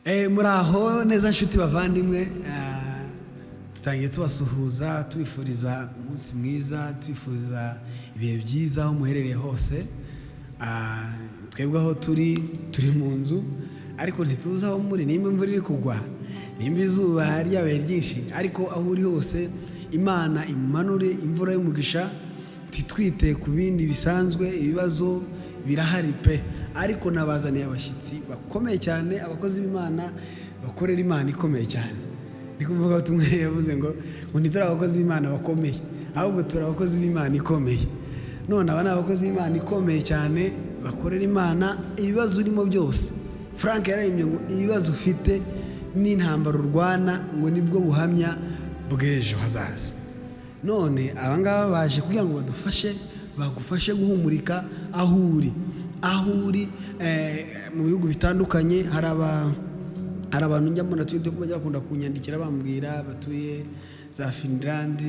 Muraho neza nshuti bavandimwe. Dutangiye tubasuhuza, tubifuriza umunsi mwiza, tubifuriza ibihe byiza aho muherereye hose. Twebwe aho turi, turi mu nzu, ariko ntituzi aho muri, nimba imvura iri kugwa, nimba izuba ryabaye ryinshi. Ariko aho uri hose, Imana imanure imvura y'umugisha. Ntitwite ku bindi bisanzwe, ibibazo birahari pe, ariko nabazaniye abashyitsi bakomeye cyane, abakozi b'Imana bakorera Imana ikomeye cyane. Ni kuvuga tumwe yavuze ngo ntituri abakozi b'Imana bakomeye, ahubwo turi abakozi b'Imana ikomeye. None aba ni abakozi b'Imana ikomeye cyane bakorera Imana. Ibibazo urimo byose, Frank yararimbye ngo ibibazo ufite n'intambara urwana ngo nibwo buhamya bw'ejo hazaza. None abangaba baje kugira ngo badufashe, bagufashe guhumurika aho uri, aho uri mu bihugu bitandukanye. Hari abantu njya mbona tujya bajya bakunda kunyandikira bambwira batuye za Finland,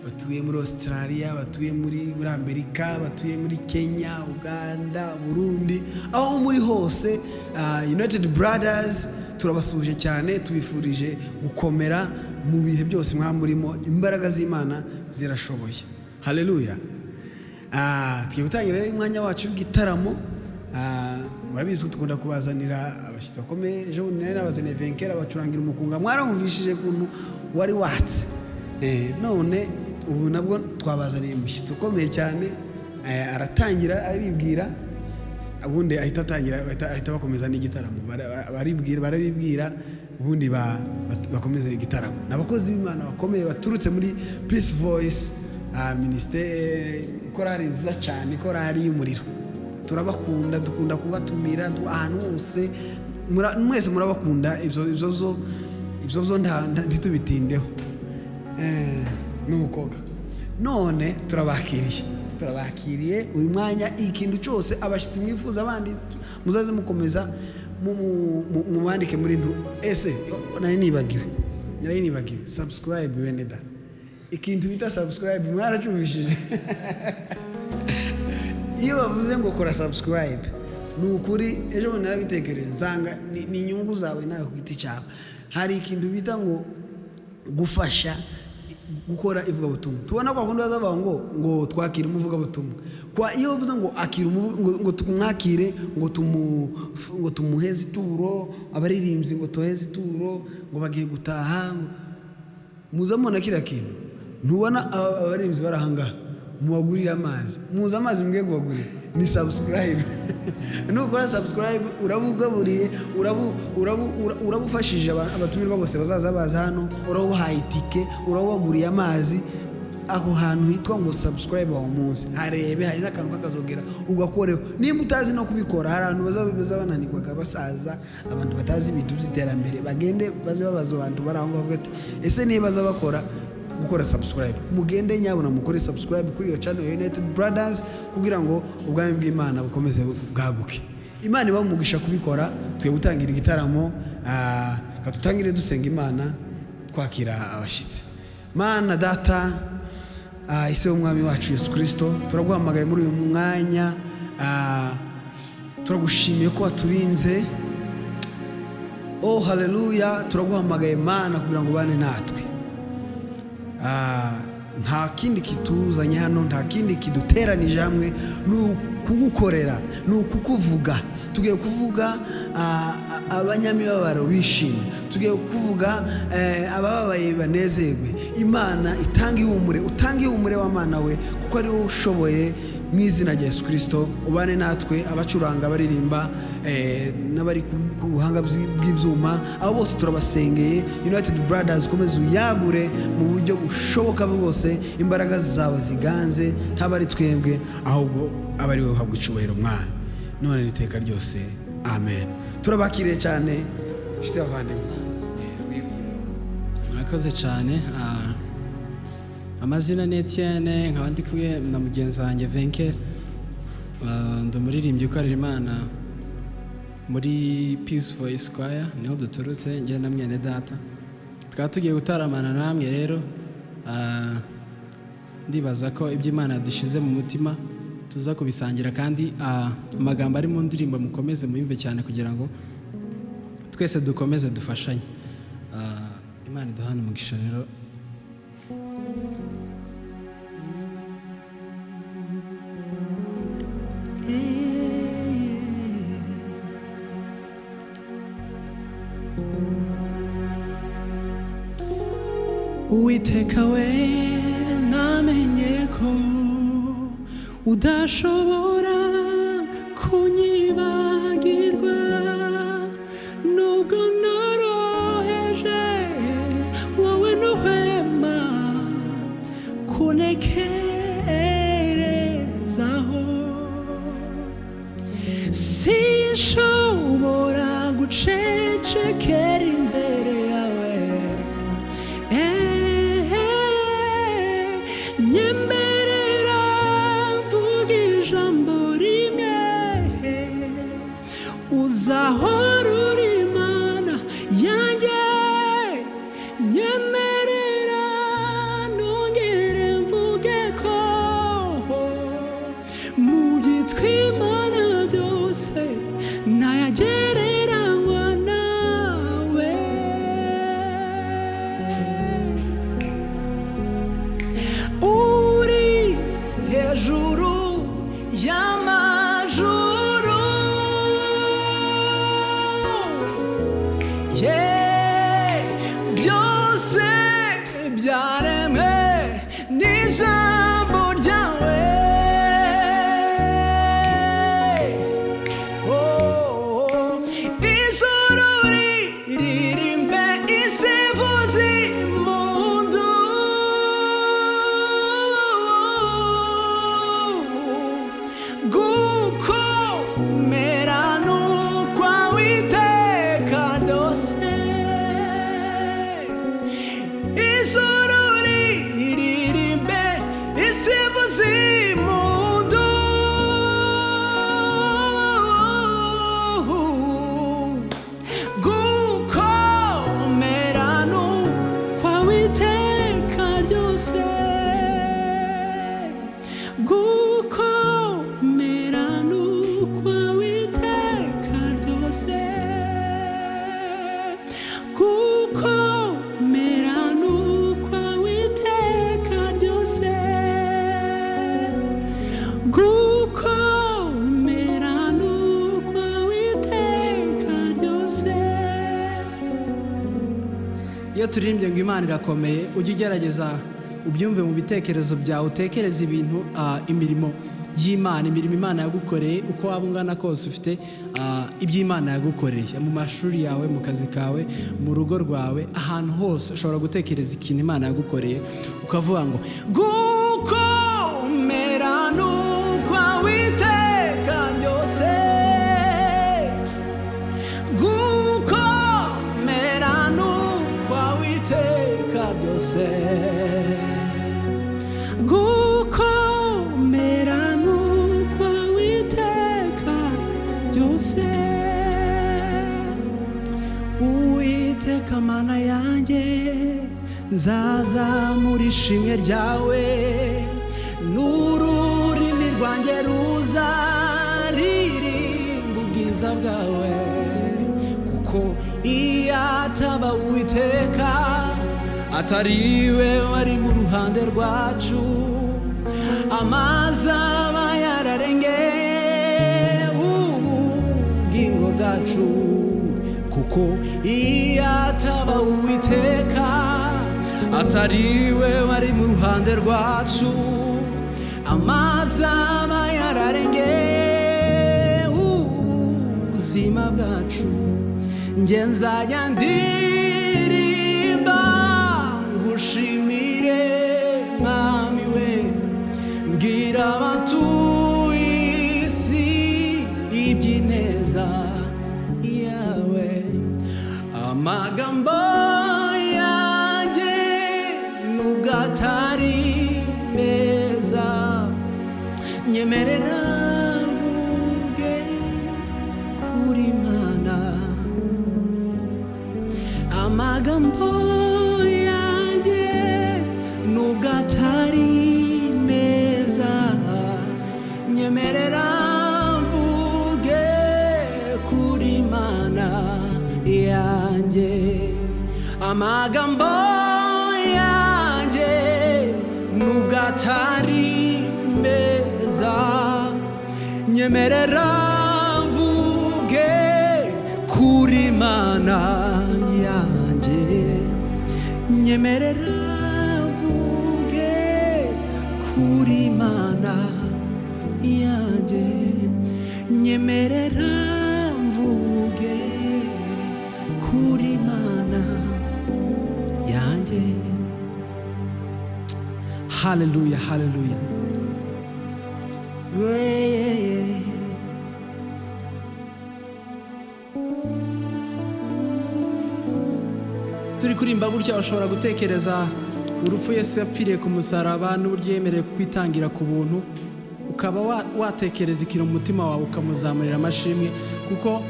batuye muri Australia, batuye muri Amerika, batuye muri Kenya, Uganda, Burundi, aho muri hose. United Brothers turabasuhuje cyane, tubifurije gukomera mu bihe byose mwaba murimo. Imbaraga z'Imana zirashoboye. Haleluya! Tugiye gutangira rero umwanya wacu w'igitaramo. Murabizi ko dukunda kubazanira abashyitsi bakomeye. Ejo bundi nari nabazaniye Venkera bacurangira umukunga, mwaramvishije ukuntu wari watse. None ubu nabwo twabazaniye umushyitsi ukomeye cyane. Aratangira abibwira, ubundi ahita atangira, ahita bakomeza n'igitaramo. Baribwira, barabibwira, ubundi bakomeze igitaramo. Ni abakozi b'Imana bakomeye baturutse muri Peace Voice Ministry, korali nziza cyane, korali y'umuriro. Turabakunda, dukunda kubatumira ahantu hose. Mwese murabakunda. Ibyo byo ntitubitindeho. Nukoga none turabakiriye, turabakiriye uyu mwanya. Ikintu cyose abashyitsi mwifuza abandi, muzaze mukomeza mubandike muri ntu. Ese nari nibagiwe subscribe. Bene da, ikintu bita subscribe mwaracumvishije? Iyo bavuze ngo kora subscribe, ni ukuri ejo bundi narabitekereje nsanga ni inyungu zawe nawe ku giti cyawe. Hari ikintu bita ngo gufasha gukora ivugabutumwa. Tubona kwa kundi baza bavuga ngo twakire umuvugabutumwa. Kwa iyo bavuze ngo akira ngo tumwakire, ngo tumuheze ituro, abaririmbyi ngo tuheze ituro, ngo bagiye gutaha, muza mubona kiriya kintu. Ntubona abaririmbyi bari ahangaha? Mubagurire amazi, muzi amazi mugiye kubagurira ni subscribe. Nukora subscribe, urabugaburiye, urabufashije abatumirwa bose bazaza baza hano, urabuhaye itike, urabubaguriye amazi. Aho hantu hitwa ngo subscribe, aho munsi harebe, hari n'akantu k'akazogera, ugakoreho. Nimba utazi no kubikora, hari abantu baza bananirwaga, basaza, abantu batazi ibintu by'iterambere, bagende baze babaza abantu bari aho ngaho, bavuga ati: "Ese niba baza bakora gukora subscribe?" Mugende nyabuna mukore subscribe kuri iyo channel ya United Brothers kugira ngo ubwami bw'Imana bukomeze bwaguke. Imana ibahe umugisha kubikora. Tugiye gutangira igitaramo. Katutangire dusenga Imana, twakira abashyitsi. Mana Data, ise w'Umwami wacu Yesu Kirisito, turaguhamagaye muri uyu mwanya. Turagushimiye ko waturinze. Oh haleluya! Turaguhamagaye Mana kugira ngo ubane natwe. Nta kindi kituzanye hano, nta kindi kiduteranije hamwe, ni ukugukorera, ni ukukuvuga. Tugiye kuvuga abanyamibabaro bishimye, tugiye kuvuga abababaye banezerwe. Imana itanga ihumure, utanga ihumure wa Mana we, kuko ari wowe ushoboye. Mu izina rya Yesu Kirisito, ubane natwe. Abacuranga, baririmba, n'abari ku buhanga bw'ibyuma, abo bose turabasengeye. United Brothers ukomeze uyagure mu buryo bushoboka bwose, imbaraga zawe ziganze, ntaba ari twebwe, ahubwo abe ari wowe uhabwa icyubahiro, Mwana, none n'iteka ryose. Amen. Turabakiriye cyane, inshuti bavandimwe. Wibwire. Murakoze cyane. Amazina ni Etienne, nkaba ndi kumwe na mugenzi wanjye Venke. Ndi umuririmbyi ukorera Imana muri Peace Voice Choir, niho duturutse njye na mwene data. Tukaba tugiye gutaramana namwe rero. Ndibaza ko ibyo Imana yadushyize mu mutima tuza kubisangira, kandi amagambo ari mu ndirimbo mukomeze muyumve cyane kugira ngo twese. Twese dukomeze dufashanye. Imana iduhane umugisha rero. Uwiteka we, namenye ko udashobora kunyibagirwa, nubwo noroheje wowe ntuhwema kuntekerezaho. Sinshobora gucecekera imbere yawe, nyemerera mvuga ijambo rimwe, uzahora uri Imana yanjye. Nyemerera nongere mvuge ko mu byitwa Imana byose ntayagereranywa nawe. Uri hejuru y'amajuru, yeah, byose byaremwe n'ijambo ryawe. Oh, ijuru riririmbe, isi ivuze impundu, gukomera n'ukwawe iteka ryose. Ijuru riririmbe, isi ivuze impundu, gukomera n'ukwawe iteka ryose, gukomera n'ukwawe iteka ryose, gukomera n'ukwawe iteka ryose, gukomera n'ukwawe iteka ryose. Iyo turirimbye ngo Imana irakomeye, ujye ugerageza ubyumve mu bitekerezo byawe, utekereze ibintu, imirimo y'Imana, imirimo Imana yagukoreye, uko waba ungana kose ufite ibyo Imana yagukoreye mu mashuri yawe, mu kazi kawe, mu rugo rwawe, ahantu hose ushobora gutekereza ikintu Imana yagukoreye, ukavuga ngo gukomera n'ukwawe iteka ryose, gukomera n'ukwawe iteka ryose, gukomera n'ukwawe iteka ryose. Uwiteka Mana yanjye, nzazamura ishimwe ryawe, n'ururimi rwanjye ruzaririmba ubwiza bwawe, kuko iyo ataba Uwiteka, atari we wari mu ruhande rwacu, amazi aba yararengeye ubugingo bwacu. Kuko iyo ataba Uwiteka, atari we wari mu ruhande rwacu, amazi aba yararengeye ubuzima bwacu. Njye nzajya ndirimba ngushimire Mwami we, mbwira abatuye isi iby'ineza yawe. Amagambo yanjye nubwo atari meza, nyemerera mvuge kuri Mana. Amagambo yanjye nubwo atari meza, nyemerera mvuge kuri Mana yanjye. Yanjye, amagambo yanjye nubwo atari meza, nyemerera mvuge kuri Mana yanjye, nyemerera mvuge kuri Mana yanjye, nyemerera mvuge kuri Mana yanjye. Haleluya, haleluya. Yeah. Turi kuririmba gutya, ushobora gutekereza urupfu Yesu yapfiriye ku musaraba n'uburyo yemerewe kwitangira ku buntu, ukaba watekereza ikintu mu mutima wawe, ukamuzamurira amashimwe, kuko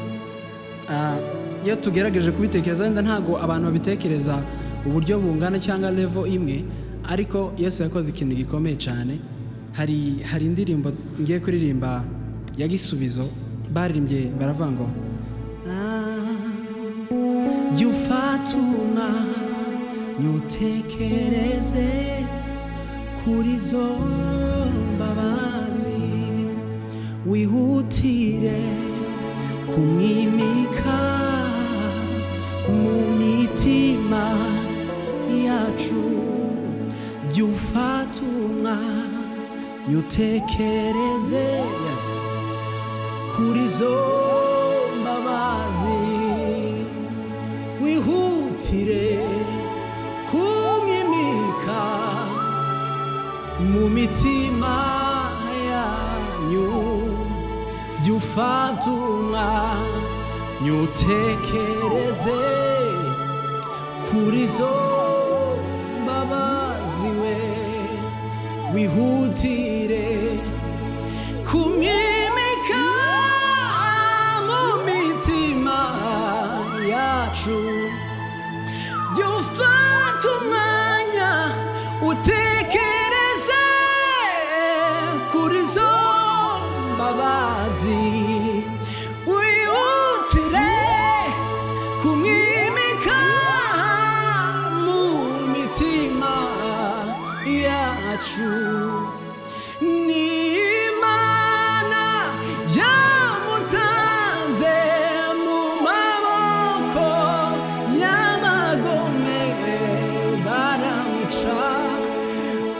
iyo tugerageje kubitekereza, wenda ntabwo abantu babitekereza uburyo bungana cyangwa level imwe, ariko Yesu yakoze ikintu gikomeye cyane. Hari indirimbo ngiye kuririmba ya Gisubizo baririmbye, baravuga ngo: "Jya ufata umwanya utekereze kuri zo mbabazi, wihutire kumwimika mu mitima yacu. Jya ufata umwanya utekereze, yes, kuri zo mbabazi, wihutire kumwimika mu mitima yanyu. Jya ufata umwanya utekereze kuri zo mbabazi, we wihutire kumwimika mu mitima yacu. Jya ufata umwanya utekereze kuri zo mbabazi, wihutire kumwimika mu mitima yacu. Ni Imana yamutanze mu maboko y'abagome, baramwica,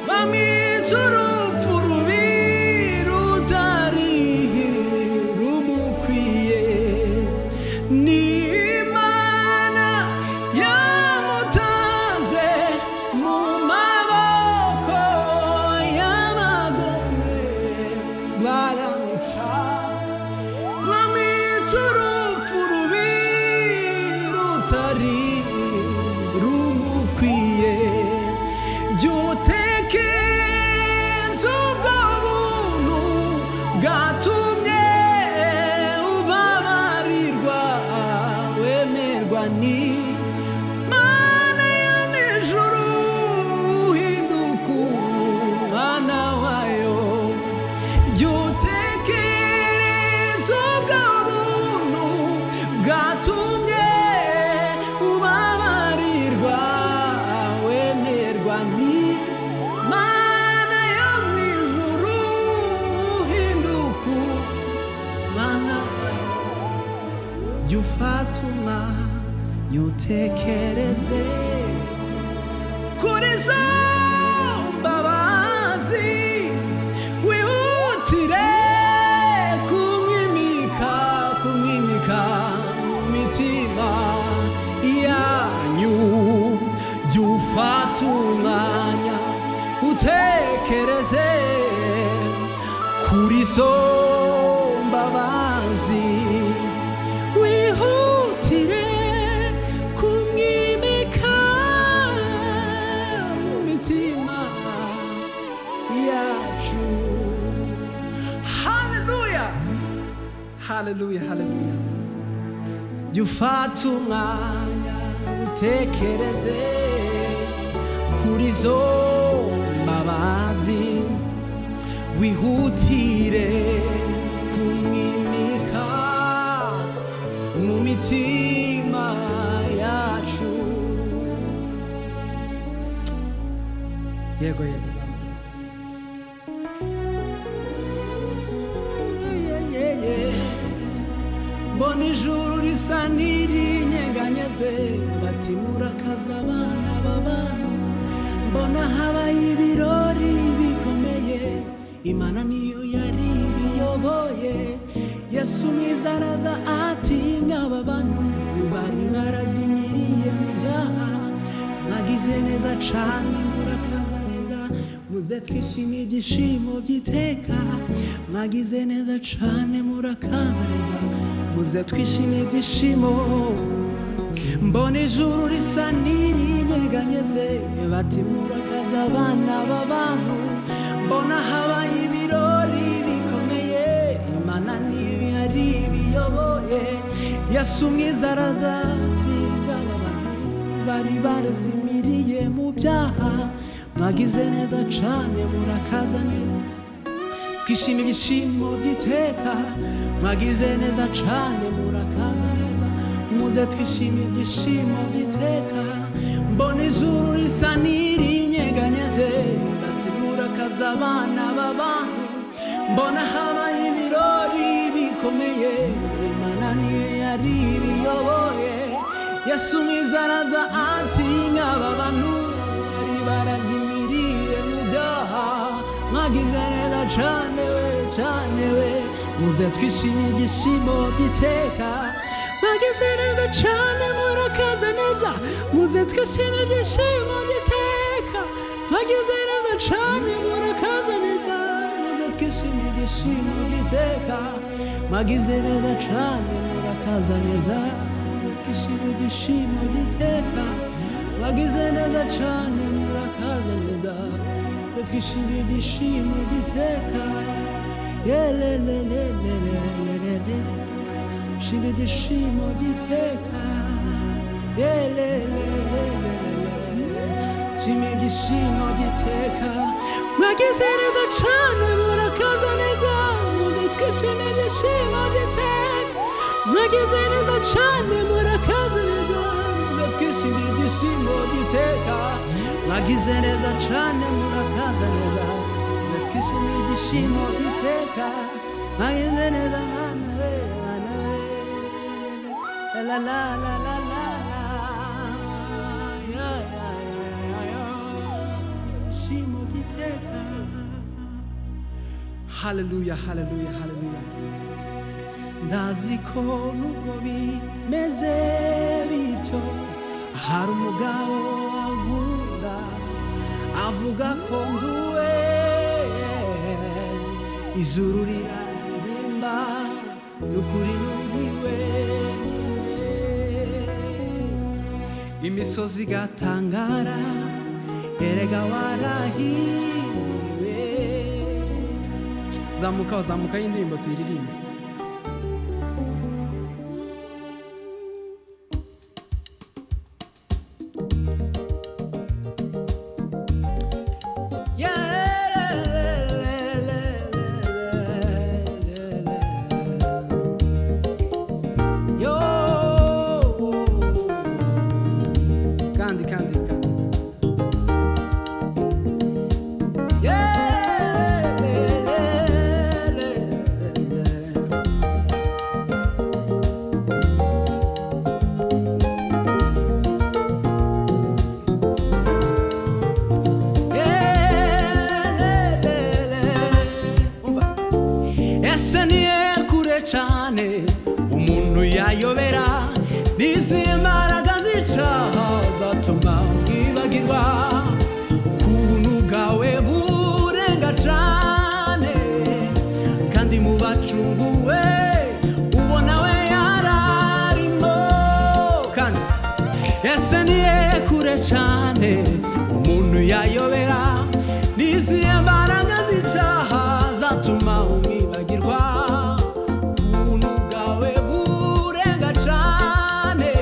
bamwica urupfu rubi rutari rumukwiye. Ni Imana yamutanze mu maboko y'abagome, baramwica, bamwica urupfu rubi rutari rumukwiye. Jya utekereza ubwo buntu bwatumye ubabarirwa, wemerwa ni Mana yo mu ijuru, uhinduka umwana wayo. Jya utekereza ubwo buntu bwatumye ubabarirwa, wemerwa ni Mana yo mu ijuru, uhinduka umwana wayo. Jya ufata umwanya utekereze kuri zo mbabazi, wihutire kumwimika, kumwimika mu mitima yanyu. Jya ufata umwanya utekereze kuri zo mbabazi, wihutire kumwimika mu mitima yacu." Haleluya, haleluya, haleluya. Jya ufata umwanya utekereze kuri zo mbabazi, wihutire kumwimika mu mitima. Yego, yego. Mbona ijuru risa n'irinyeganyeze, bati murakaza abana b'abantu. Mbona habaye ibirori bikomeye, Imana niyo yari ibiyoboye. Yesu mwiza araza ati nk'aba bantu bari barazimiriye mu byaha, mwagize neza cane, murakaza neza, muze twishime ibyishimo by'iteka. Mwagize neza cane, murakaza neza, muze twishime ibyishimo. Mbona ijuru risa n'irinyeganyeze, bati murakaza abana b'abantu. Mbona habaye ibirori bikomeye, Imana niyo yari ibiyoboye. Yesu mwiza araza ati ngaba bantu bari barazimiriye mu byaha, mwagize neza cane, murakaza neza, twishime ibyishimo by'iteka. Mwagize neza cane, murakaza neza, muze twishime ibyishimo by'iteka. Mbona ijuru risa n'irinyeganyeze, bati murakaza abana b'abantu. Mbona habaye ibirori bikomeye, Imana niyo yari ibiyoboye. Yesu mwiza araza ati nk'aba bantu bari barazimiriye mu byaha, mwagize neza cane we, cane we, muze twishime ibyishimo by'iteka. Mwagize neza cane, murakaza neza, muze twishime ibyishimo by'iteka. Mwagize neza cane, murakaza neza, muze twishime ibyishimo by'iteka. Mwagize neza cane, murakaza neza, muze twishime ibyishimo by'iteka. Mwagize neza cane, murakaza neza, muze twishime ibyishimo by'iteka. Yelelelelelelelele, shima ibyishimo by'iteka. Yelelelelelele, shima ibyishimo by'iteka. Mwagize neza cane, murakaza neza, muze twishime ibyishimo by'iteka. Mwagize neza cane, murakaza neza, muze twishime ibyishimo by'iteka. Mwagize neza cane, murakaza neza, muze twishime ibyishimo by'iteka. Mwagize neza, mwana we, mwana we, la la la la la la, ya ya ya ya, ibyishimo by'iteka. Haleluya, haleluya, haleluya. Ndazi ko nubwo bimeze bityo, hari umugabo ankunda, avuga ko nduwe. Ijuru riraririmba, n'ukuri numviwe, imisozi igatangara, erega warahiriwe. Zamuka, zamuka y'indirimbo tuyiririmbe. Yo. Kandi, kandi, kandi. Yeah. Umva. Ese niye kure cyane umuntu yayobera, n'izi mbaraga z'icaha zatuma bwibagirwa ku buntu bwawe burenga cane, kandi mu bacunguwe ubona we yararimo. Kandi ese niye kure cyane umuntu yayobera, n'izihe mbaraga z'icaha zatuma umwibagirwa ku buntu bwawe burenga cane,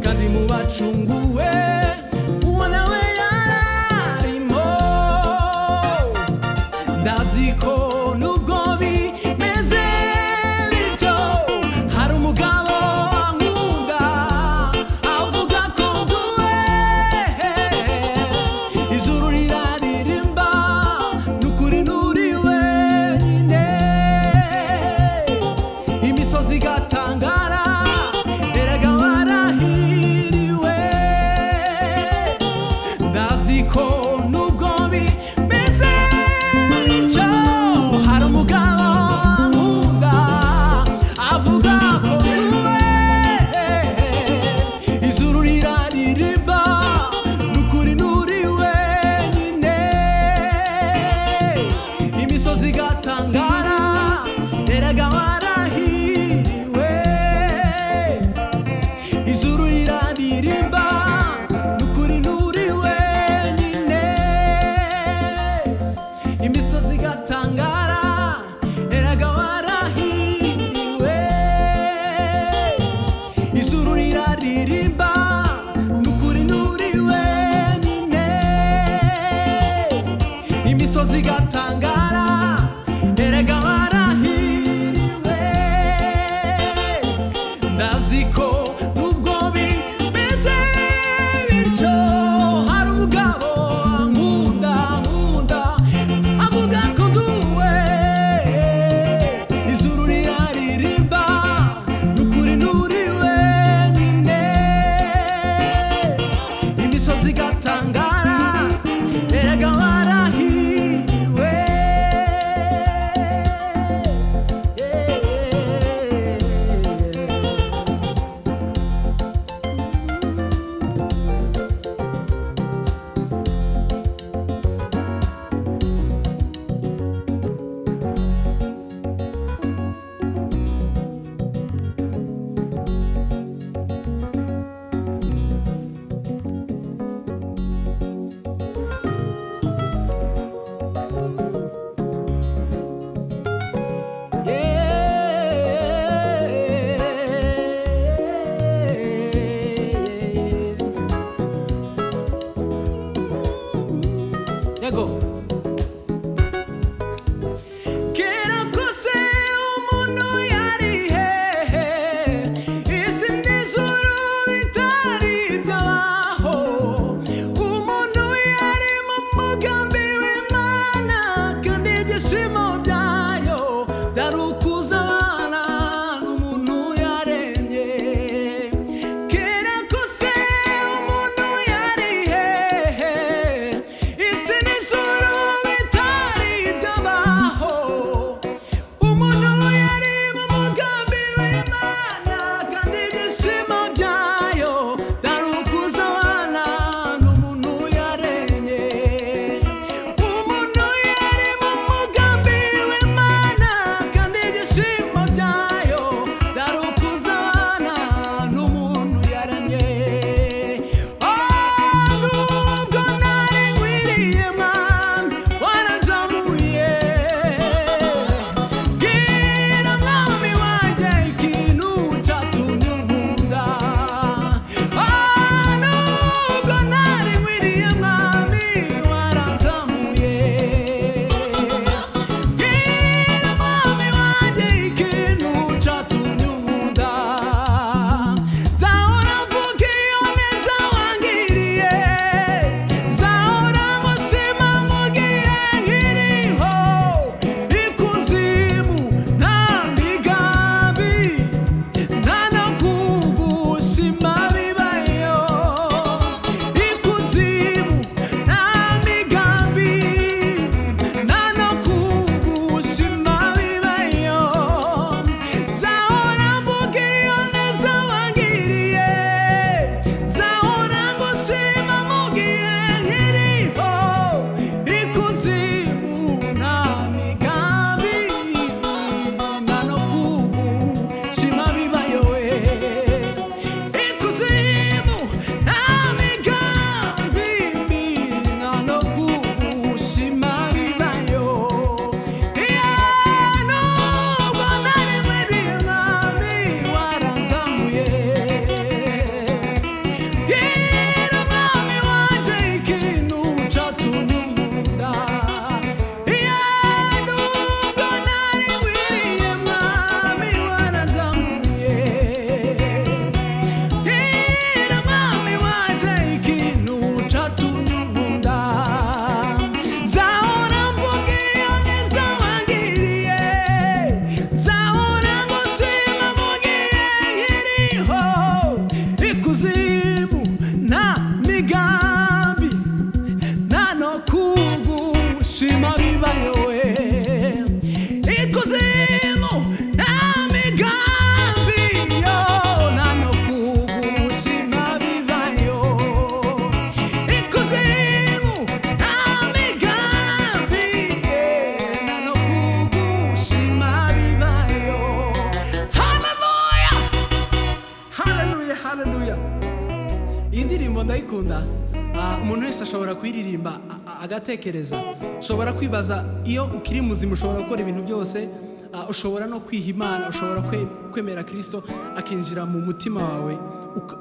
kandi mu bacunguwe ubona we yararimo. Ndazi ko nubwo bimeze bityo, hari umugabo ankunda, avuga ko nduwe. Ijuru riraririmba. Yego. Kera kose umuntu yari hehe, isi n'ijuru bitari byabaho. Umuntu yari mu mugambi w'Imana, kandi ibyishimo byayo byari ukuza abana n'umuntu yaremye. Kera kose umuntu yari hehe, isi n'ijuru bitari byabaho. Umuntu yari mu mugambi w'Imana, kandi ibyishimo byayo byari ukuza abana n'umuntu yaremye. Umuntu yari mu mugambi w'Imana, kandi ibyishimo byayo byari ukuza abana n'umuntu yaremye. Oh, nubwo nari nkwiriye Mwami, waranzamuye. Bwira Mwami wanjye ikintu cyatumye unkunda. Oh, nubwo nari nkwiriye Mwami, waranzamuye. Bwira Mwami wanjye ikintu cyatumye unkunda. Zahora mvuga iyo neza wangiriye, zahora mushima mu gihe nkiriho. Ikuzimu nta migambi, nta no kugushima bibayo. Ikuzimu nta migambi, nta no kugushima bibayo. Zahora mvuga iyo neza wangiriye, zahora ngushima mu gihe nkiriho. Ikuzimu nta migambi, nta no kugushima bibayo we. Ikuzimu nta migambi mbi, nta no kugushima bibayo. Iyo nubwo nari nkwiriye Mwami, waranzamuye. Bwira Mwami wanje ikintu cyatumye unkunda. Iyo nubwo nari nkwiriye Mwami, waranzamuye. Bwira Mwami wanje ikintu cyatumye unkunda. Zahora mvuga iyo neza wangiriye, zahora ngushima mu gihe nkiriho. Ikuzimu nta migambi, nta no kugushima bibayo we. Ikuzimu nta migambi yo, nta no kugushima bibayo. Ikuzimu nta migambi, nta no kugushima bibayo. Haleluya, haleluya, haleluya! Iyi ndirimbo ndayikunda. Umuntu wese ashobora kuyiririmba agatekereza. Ushobora kwibaza, iyo ukiri muzima ushobora gukora ibintu byose. Ushobora no kwiha Imana, ushobora kwemera Kirisito akinjira mu mutima wawe,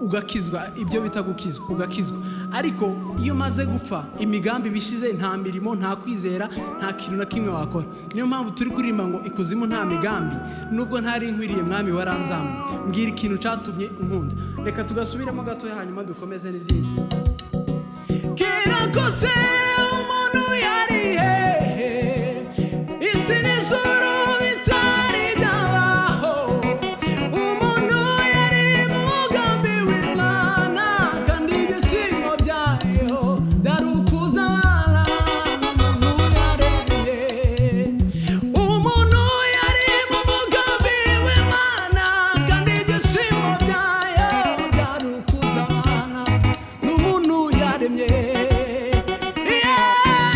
ugakizwa, ibyo bita gukizwa, ugakizwa. Ariko iyo umaze gupfa, imigambi bishize, nta mirimo, nta kwizera, nta kintu na kimwe wakora. Niyo mpamvu turi kuririmba ngo ikuzimu nta migambi, nubwo ntari nkwiriye Mwami waranzamuye, mbwira ikintu cyatumye unkunda. Reka tugasubiremo gatoya, hanyuma dukomeze n'izindi. Kera kose umuntu yari hehe, isi n'ijuru bitari byabaho. Umuntu yari mu mugambi w'Imana, kandi ibyishimo byayo byari ukuza abana n'umuntu yaremye. Umuntu yari mu mugambi w'Imana, kandi ibyishimo byayo byari ukuza abana n'umuntu yaremye. Yeah,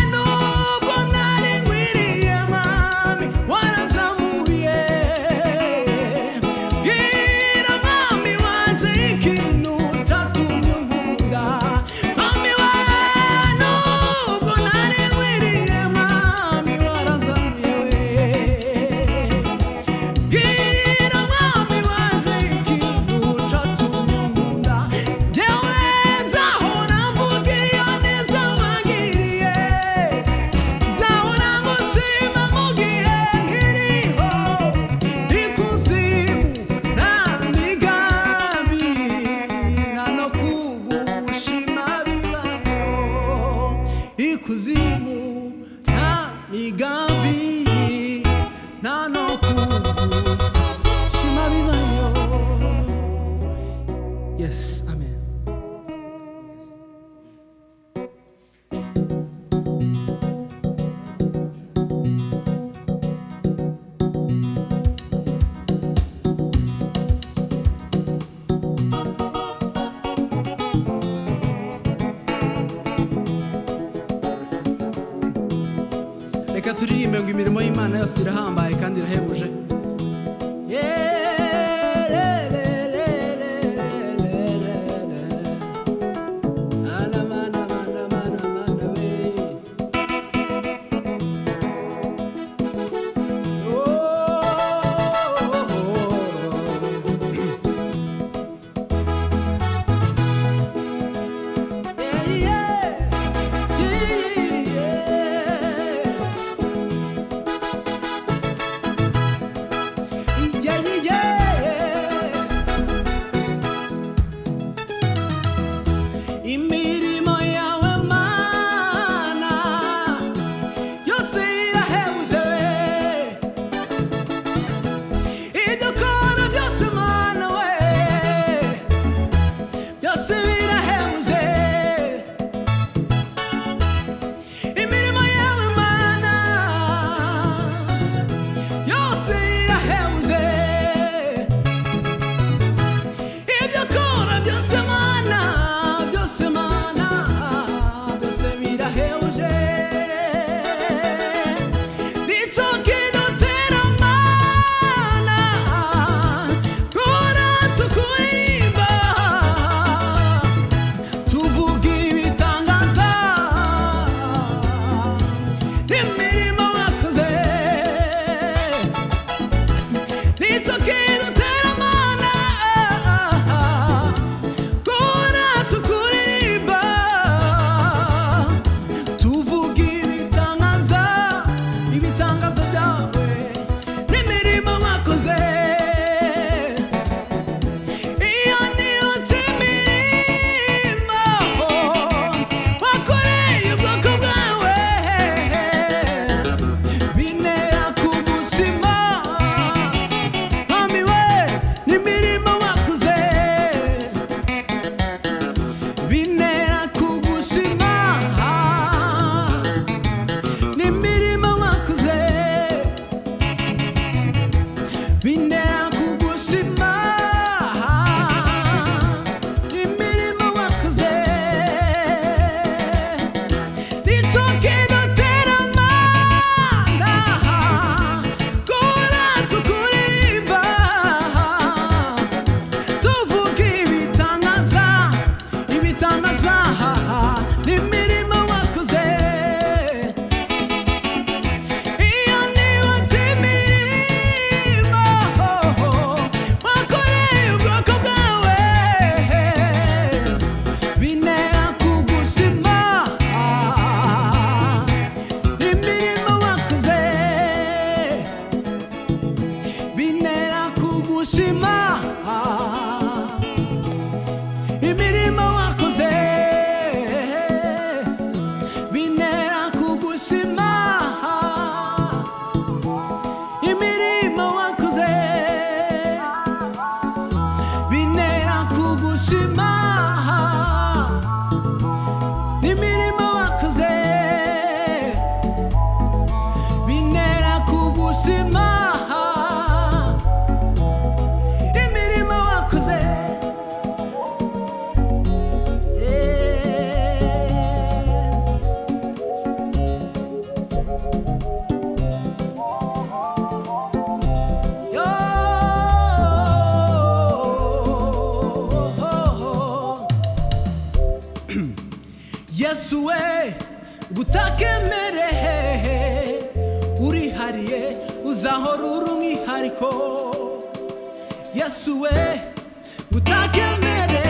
Reka turirimbe ngo imirimo y'Imana yose irahambaye kandi irahebuje. Imirimo yawe Mana yose irahebuje, ibyo ukora byose Mana we byose birahebuje. Imirimo yawe Mana yose irahebuje, ibyo ukora byose Mana, byose Mana, byose birahebuje. Nicyo kidutera Mana guhora tukuririmba, tuvuga ibitangaza n'imirimo wakoze. Nicyo kidutera Mana guhora tukuririmba, tuvuga ibitangaza, ibitangaza byawe n'imirimo wakoze. Iyo nibutse imirimo wakoreye ubwoko bwawe, bintera kugushima Mwami we, n'imirimo wakoze bintera kugushima, n'imirimo wakoze bintera kugushima, imirimo wakoze. Nicyo kidutera Mana guhora tukuririmba, tuvuga ibitangaza, ibitangaza n'imirimo wakoze. Iyo nibutse imirimo wakoreye ubwoko bwawe, bintera kugushima, imirimo wakoze bintera kugushima, imirimo wakoze bintera kugushima, imirimo wakoze bintera kugushima, imirimo wakoze bintera kugushima, imirimo wakoze. Yo. Yesu we gutakemere, urihariye uzahora uri umwihariko. Yesu we gutakemere,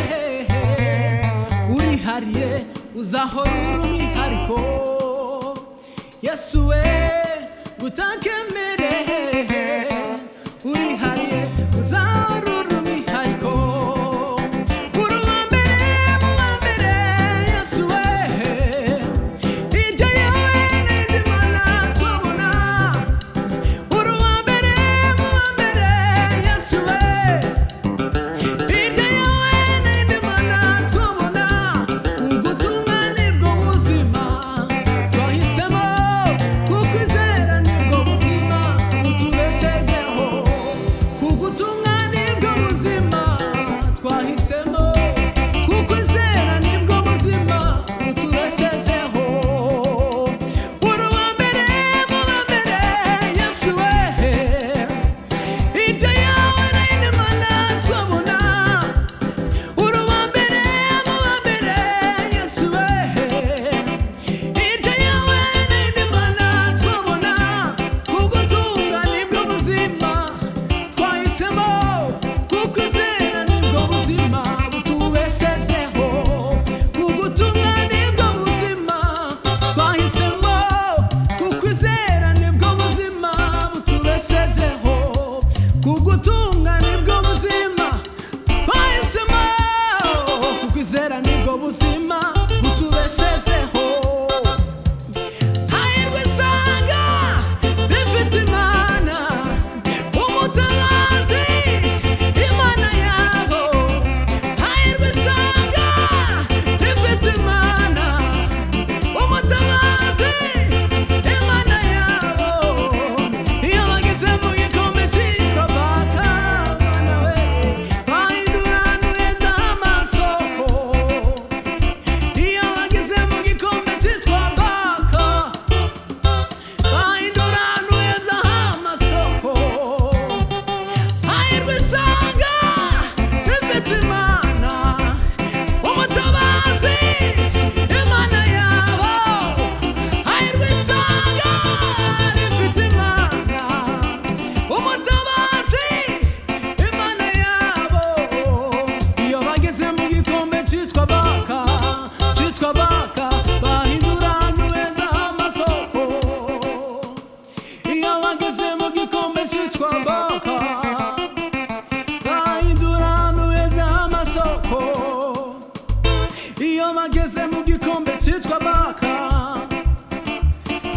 urihariye uzahora uri umwihariko. Yesu we gutakemere, urihariye uzahora uri umwihariko. Uri uwa mbere mu wa mbere Yesu we, hirya yawe n'indi mana tubona. Uri uwa mbere mu wa mbere Yesu we, hirya yawe n'indi mana twabona. Ugutumwa nibwo buzima twahisemo, kukwizera nibwo buzima butubeshejeho. Nibwo buzima butubeshejeho. Hahirwa isanga rifite Imana umutabazi, Imana yabo. Hahirwa isanga rifite Imana umutabazi, Imana yabo. Iyo bageze mu gikombe cyitwa Baka, Mana we, bahindura ahantu heza amasoko. Iyo bageze mu gikombe cyitwa Baka, bahindura ahantu heza amasoko. Hahirwa isanga rifite Imana umutabazi, Imana yabo. Hahirwa isanga rifite Imana umutabazi, Imana yabo. Iyo bageze mu gikombe cyitwa Baka, cyitwa Baka, bahindura ahantu heza amasoko. Iyo bageze mu gikombe cyitwa Baka, bahindura ahantu heza amasoko. Iyo bageze mu gikombe cyitwa Baka,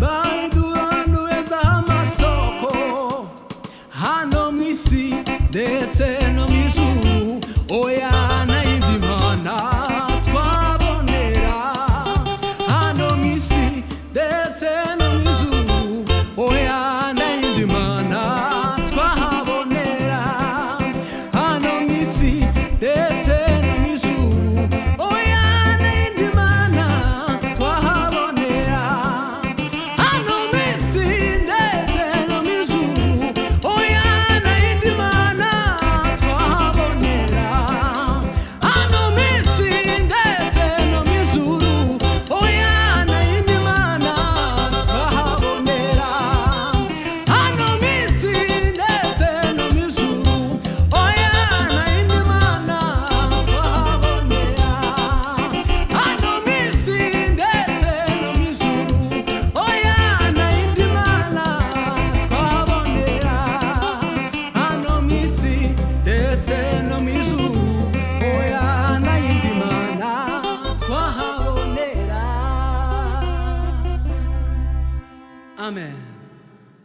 bahindura ahantu heza amasoko. Hano mu isi ndetse no mu ijuru, oya, nta yindi mana twabonera. Hano mu isi ndetse no mu ijuru, oya, nta yindi mana twahabonera. Hano mu isi ndetse no mu ijuru, oya, nta yindi mana twahabonera. Hano mu isi ndetse no mu ijuru, oya, nta yindi mana twahabonera. Hano mu isi ndetse no mu ijuru, oya, nta yindi mana twahabonera. Hano mu isi ndetse no mu ijuru, oya, nta yindi mana twahabonera. Hano mu isi ndetse no mu ijuru, oya, nta yindi mana twahabonera. Hano mu isi ndetse no mu ijuru, oya, nta yindi mana twahabonera. Amen.